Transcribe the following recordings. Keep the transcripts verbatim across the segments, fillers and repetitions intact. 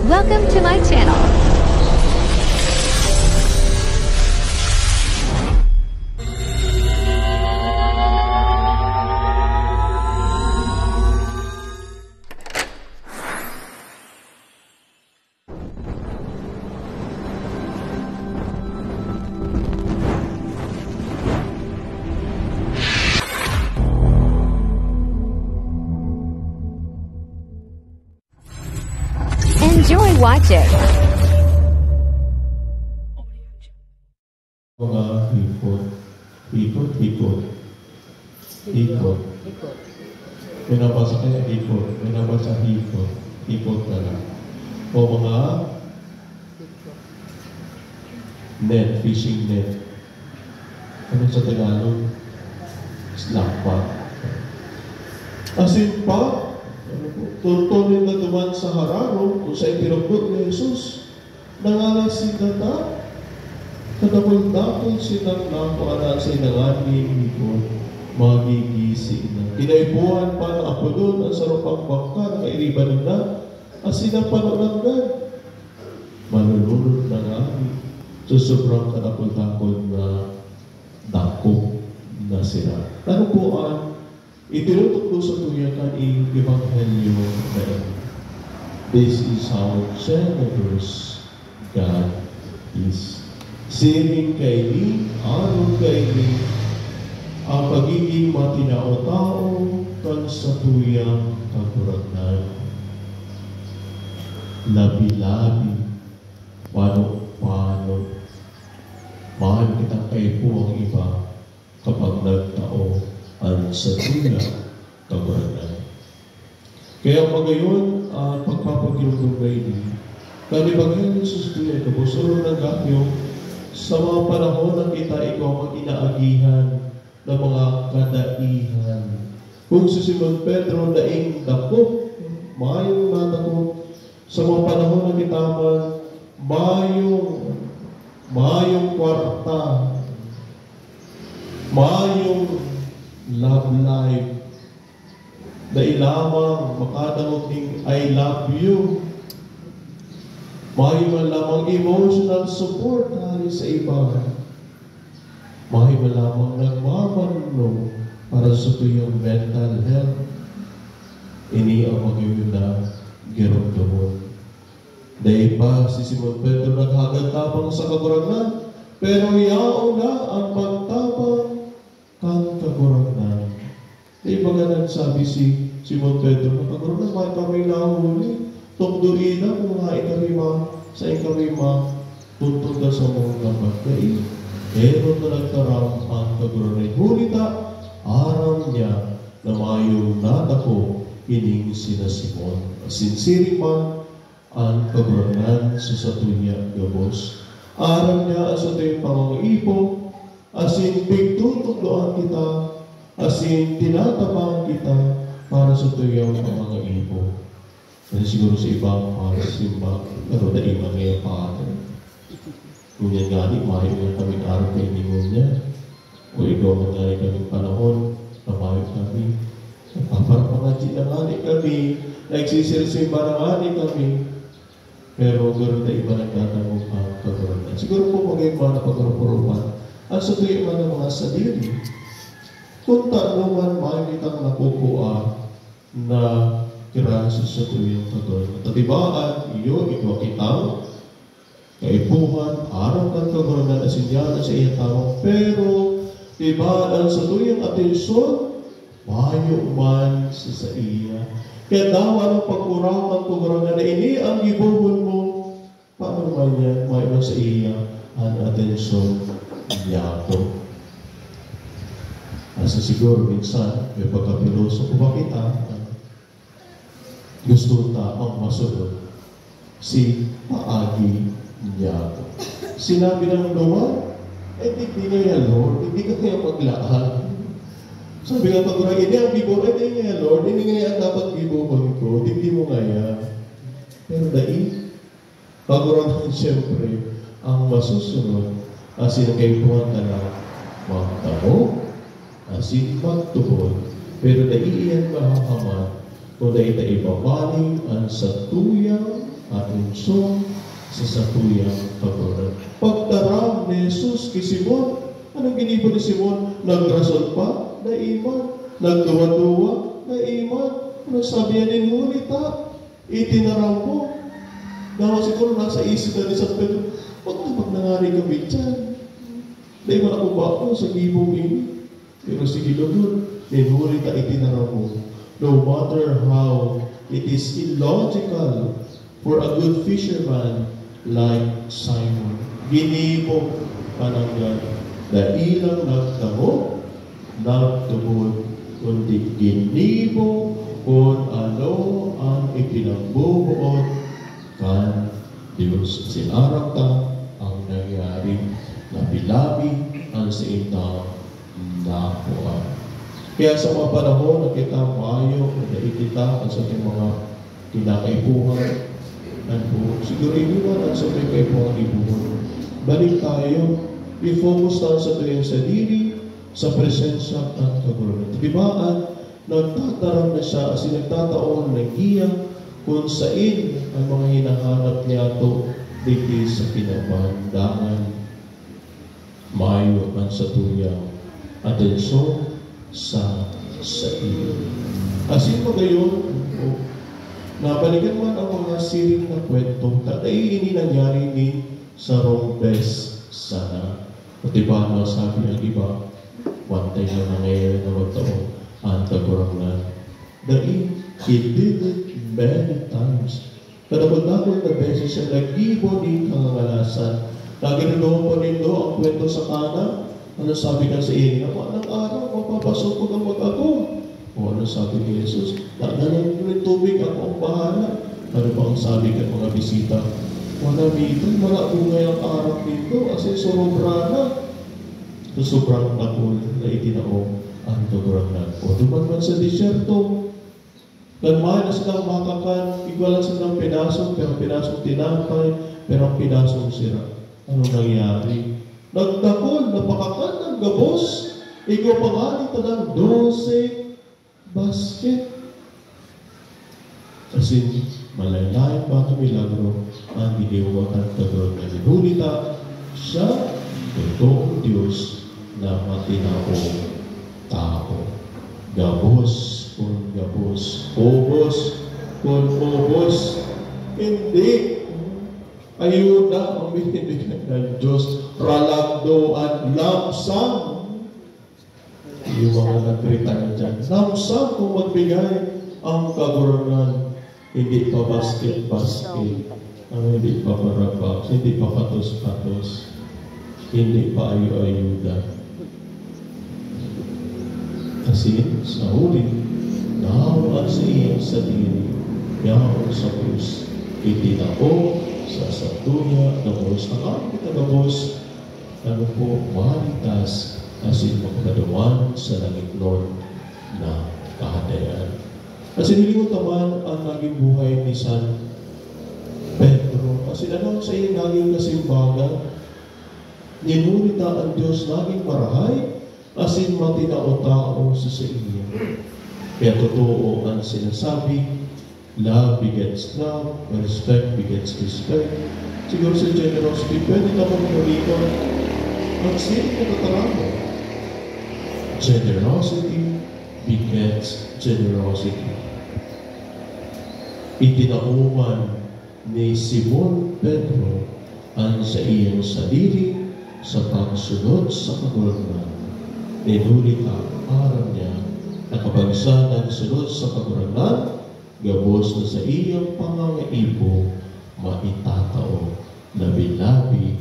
Welcome to my channel. Enjoy watching. Mga hipot. Hipot, hipot. Hipot. May nabasa kaya hipot. May nabasa hipot. Hipot na lang. O mga net, fishing net. Ano sa Tagalog? Slack pa. Asin pa, ano po? Tunton ninda duman sa hararo, kung sa itinukdok ni Jesus. Nangalas sinda ta, kadakul-dakul sindang nakuanan sa inangan ni Hipon, magigising na. Kinaipuhan pa na apodon an sarong pang bangka na kairiba ninda, asin napano nanggad. Malulunod na ngani, sa sobrang kadakul-dakul na dakop na sira. Ano po an itinutukdo sa tuya kan Ebanghelyo na ini? This is how generous God is. Siring kaini, arog kaini, ang pagiging matinao-tao kan satuyang Kagurangnan. Labi-labi, pano-pano, mahal kitang kaipuhan iba kapag nagtao an satuyang Kagurangnan. Kaya magayon, ah, pagpapagiromdom na ini, kan Ebanghelyo sa satuyang gabos, orog na gabos, sa mga panahon na kita igwa man inaagihan na mga kadaihan. Kung si Simon Pedro daing dakop, mayong nadakop, sa mga panahon na kita man, mayong, mayong kwarta, mayong love life, dai lamang makadangog ning "I love you." Mayo man lamang emotional support hale sa iba. Mayo man lamang nagmamano para sa tuyang mental health. Ini ang magiging na giromdomon. Dai pa si Simon Pedro naghagad tabang sa Kagurangnan, pero yaon na ang pagtabang kan Kagurangnan. Di ba nga nagsabi si Simon Pedro, "Kagurangnan, may kami nahuli. Tukdoan na kung haen kami ma-, saen kami matunton ka sa mga dapat dai." Pero talaga taram an Kagurangnan. Huli ta, aram niya na mayong nadakop ining sina Simon. Siring man, an Kagurangnan sa satuya gabos. Aram niya an satuyang pangangaipo, asin pigtutukdoan kita, asin tinatabangan kita para sa satuyang pangangaipo. Yan siguro sa ibang pagsimba, pero dai man ngayon, Padre. Ngunyan ngani, mayo man kaming arog kaini ngunyan. O igwa man ngani kaming panahon, na mayo kami. Nagpaparapangadyi na ngani kami, nagsisirsimba na ngani kami. Pero garo na iba nagdadangog ang Kagurangnan. Siguro po magaiba na pagrurupan. Ang sa tuyo man ang mga sadiri, kung tano man mayo kitang nakukua na grasya sa tuyang Kagurangnan. Tatibaan, iyo, igwa kitang kaipuhan, aram kan Kagurangnan na sinyal na sa iya tabang, pero iba ang satuyang atensyon, mayo man sa saiya. Kaya dawa ang pagkurakan, Kagurangnan, na ini ang gibohon mo, paano man yan, mayo man sa iya an atensyon niyato. Asa siguro minsan, may pagkapilosopo pa kita, gusto ta ang masunod si paagi niya. Sinabi ng Noah, "Eh, digdi ngaya, Lord, hindi ka kaya maglaag?" Sabi ng Kagurangnan, "Ini ang gibo, eh, di ngaya, Lord, ini ngaya ang dapat gibohon ko, digdi mo ngaya." Pero dai, Kagurangnan, siyempre, ang masusunod, asin ang kaipuhan ta na magdangog, asin magtubod, pero dai iyan mahahaman kung dai ta ibabaling an satuyang atensyon sa satuyang Kagurangnan. Pagtaram ni Jesus ki Simon, anong ginibo ni Simon? Nagrason pa? Dai man. Nagduwa-duwa? Dai man. Ano sabi niya? Nin huli ta, itinaram mo. Dawa siguro nasa isip na ni San Pedro, "Pag naman nangari kami dyan, dai man ako bako sa gibong ini." Pero sige, lugod, nin huli ta itinaram mo. No matter how it is illogical for a good fisherman like Simon, ginibo, pananggal, dai lang nagtao, nagtubod, kundi ginibo kun ano an ipinagboboot kan Dios. Asin aram ta an nangyari, labi-labi an saindang nakuan. Kaya sa mga panahon na kita mayo na dai kita kan satuyang mga kinakaipuhan, ano po, siguro inuman ang satuyang kaipuhan ibohon. Balik tayo, i-focus tayo sa tuyang sadiri, sa presensya kan Kagurangnan. Di ba, at nagtataram na siya, asin nagtatao na giya kung sain ang mga hinahanap niyato digdi sa kinaban. Dangan, mayo an satuyang atensyon sa saiya. Asin pagayon, nabalikan man ang mga siring na kwento, ta dai ini nangyari nin sarong bes sana. Pati ba, masabi ang iba, one time lang nangyayari na magtao an Kagurangnan. Dai, he did it many times. Kadakul-dakul na beses siya naggibo nin kangangalasan. Naginonoon pa nindo ang kwento sa Cana? Ano sabi kan saiyang ina? "Manang aram, mapapasupog an mag-agom." O ano sabi ni Jesus? "Dadalan nindo nin tubig, ako ang bahala." Ano pang sabi kan mga bisita? "Wala dito, malabugay ang aram nindo, asin surobra na." So, sobrang dakul na itinao an Kagurangnan. O duman man sa disyerto, nagmahay na silang makakan, igwa lang silang pinaso, pirang pinasong tinapay, pirang pinasong sira. Anong nangyari? Nagdakul, napakakan ng gabos, igwa pa ngani tadang dose basket. Asin, malaen-laen pa na milagro an giniwa kan Kagurangnan. Huli ta, siya, totoong Dios na matinaong tawo. Gabos kun gabos, ubos kun ubos. Hindi ayuda ang binibigay ng Diyos. Ralagdoan, lump sum. Yung mga nagpretire dyan, lump sum kung magbigay ang Kagurangnan, hindi pa basket-basket, ang hindi pa parabox, hindi pa patos-patos, hindi pa ayo-ayuda. Asin sa huli, nahawa sa iyang sadiri, yaon sa krus, itinao sa satuya gabos. Ang ating gabos, ano po, malitas asin magpaduman sa langitnon na Kahadean. Asin hilingon ta man an nagin buhay ni San Pedro. Asin ano sa iyang nagin kasimbagan? Nin huli ta an Dios nagin marahay asin matinao-tao sa saiya. Kaya totoo an sinasabi, "Love begets love, respect begets respect." Siguro sa generosity, pwede naman maliban ang siring na tataramon. Generosity begets generosity. Itinao man ni Simon Pedro an saiyang sadiri sa pagsunod sa Kagurangnan. Nin huli ta, aram niya na kapag siya nagsunod sa Kagurangnan, gabos na saiyang pangangaipo maitatao, labi-labi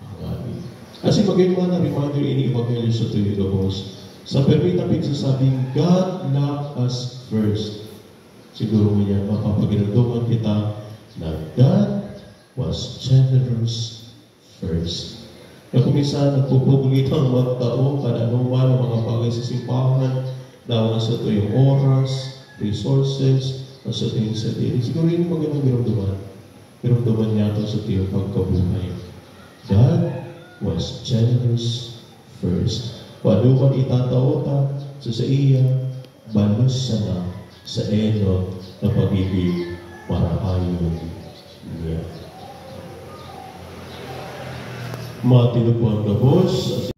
ang amin. Asin magin man na reminder ini Ebanghelyo sa tuyo gabos. Sa permi ta pigsasabing, "God loved us first." Siguro ngunyan, mapapagiramdoman kita na God was generous first. Na kung minsan, nagpupuglit ang magtao kan anoman na mga bagay sa simbahan, dawa sa tuyong oras, resources, o sa tuyong sadiri. Siguro yun ang magandang giramdoman. Giramdoman niya ito sa tuyong pagkabuhay. God was generous first. Kung ano man itatao ta sa saiya, balos sana sa enot na pagigin marahayon. Matinog po ang gabos.